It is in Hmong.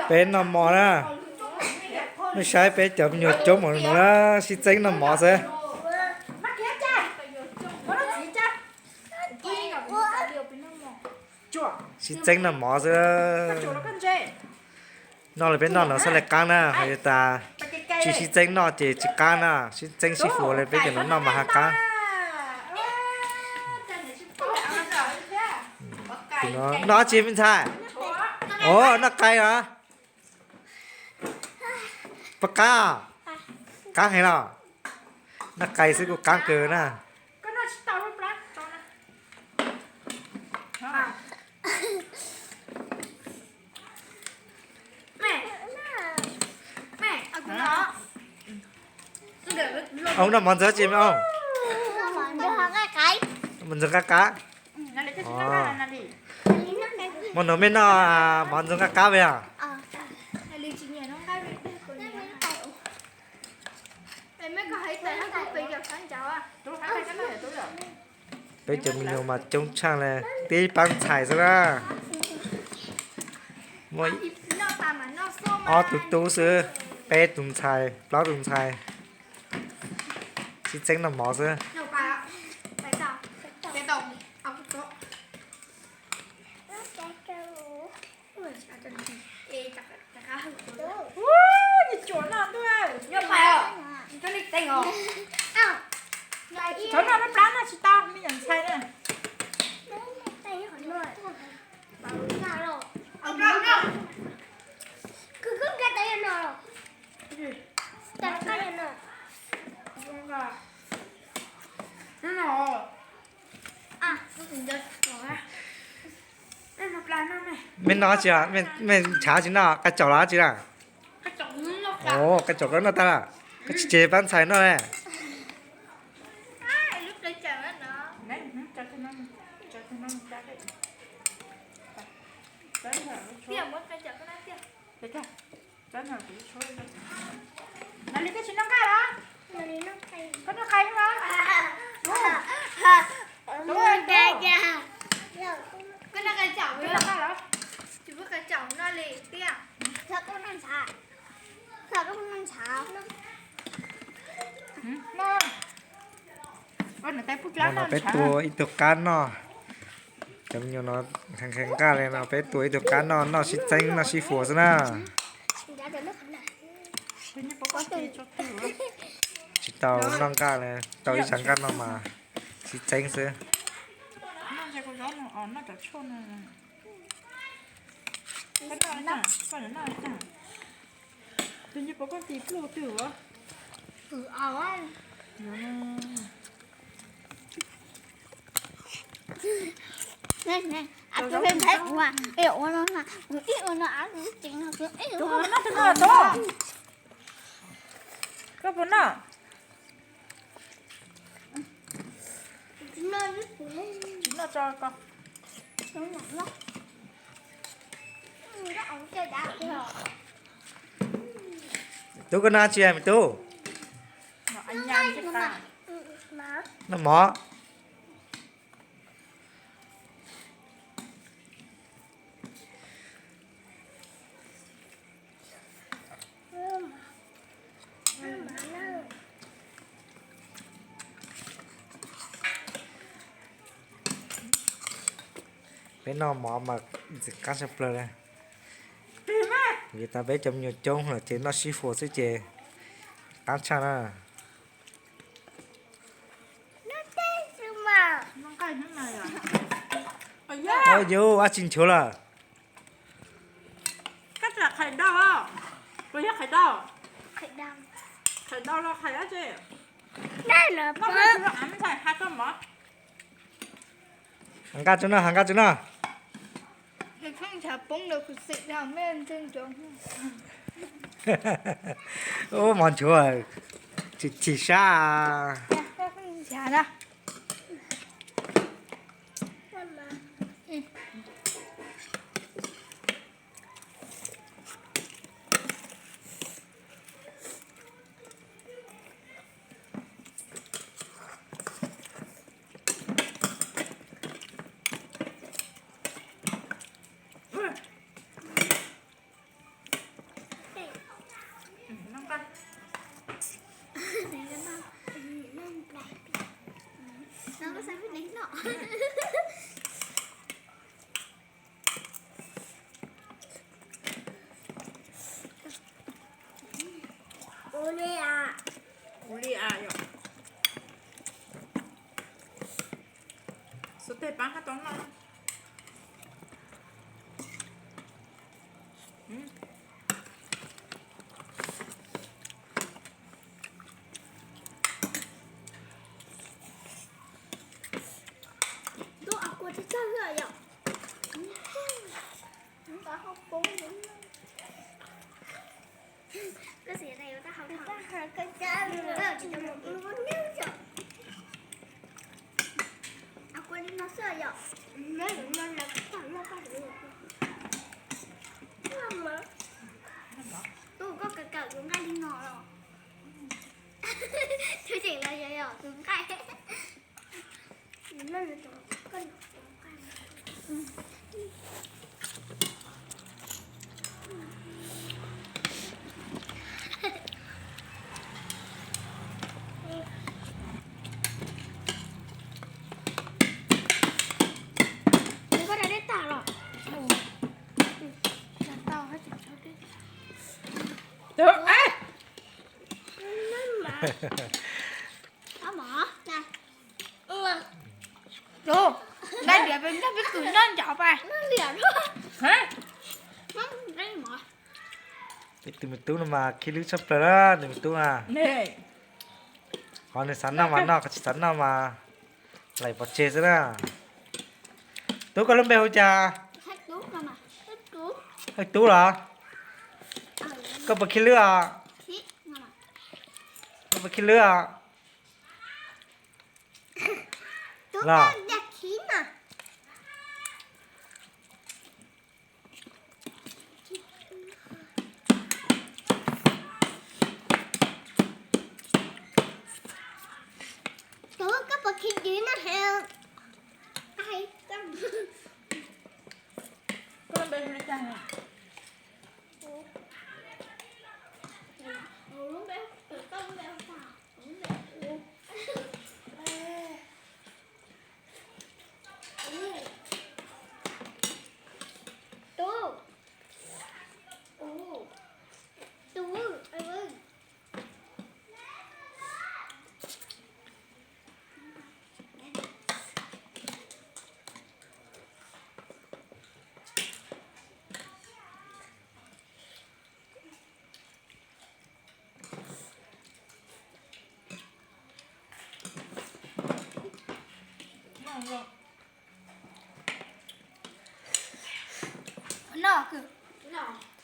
Peb noj mov na, nej saib peb cov me nyuam coob npaum no na, sib txeeb noj mov xwb. Sib txeeb noj mov xwb. Noj li peb noj no xav li qaab na, ho yog tas tsis sib txeeb noj ces tsis qaab na, sib txeeb sib fua li peb cov no noj mas haj qaab. Noj dab tsi me ntxhais? Os, noj qai os. Puas qaab? Qaab heev los? Noj qai xwb kuj qaab kawg na. Au, noj mov ntxuav tsi me au? Mov ntxuav qab qab. Hmo no mej noj mov ntxuav qab qab yog? Peb cov me nyuam mas coob tshaaj le, tib paab ntxhais xwb na. Muaj ob tug tub xwb, peb tug ntxhais, plaub tug ntxhais. Sib txeeb noj mov xwb. Txhob noj lub plab no tsis tau, me nyuam ntxhais na. Mej noj tsi, mej ntshav tsi noj, qai caum los tsi na? Qai caum koj noj tag lawm, koj tsis tseg paab ntxhais noj le. Hmo no peb tua ib tug qab noj, cov me nyuam no nqhis nqhis nqaj li no, peb tua ib tug qab noj, noj sib txeeb noj sib fua xwb na. Tsis tau noj nqaj li, tau ib tshav nqaj no mas sib txeeb xwb. Koj puas noj? Tsis noj tso koj. Tub, koj noj tsi me tub? Noj mov. Peb noj mov mas ntxim qab tshaj plaws li. Vim tas peb cov me nyuam coob lawm ces noj sib fua xwb ces qab tshaj na. Au yus, dab tsi nchuav lawm? Koj tsam qhais daus, puas yog qhais daus? Qhais daus los qhais dab tsi? Noj mov tso, ha tso mov. Has nqaj tso noj, has nqaj tso noj. Ub, mov nchuav, chim sab. Ua li no xwb yom. Tus koj kawm kawm tus nqaij li no los. Tus tseem los yog yog tus nqaij. Tus, ê! Tus, nqaij liam pes nyob peb kwv nyob ncav pais. Peb tus me tub no mas khib lwb tshaj plaws na, tus me tub na. Qhov nws xav noj mas noj, qhov tsis xav noj mas laim pov tseg xwb na. Tub, koj lub npe hu cas? Hawj Tub los? Koj puas khib lwb os? Koj puas khib lwb os? Los. Tub, koj puas khib dwb na he? Tub. Tub. Noj, noj.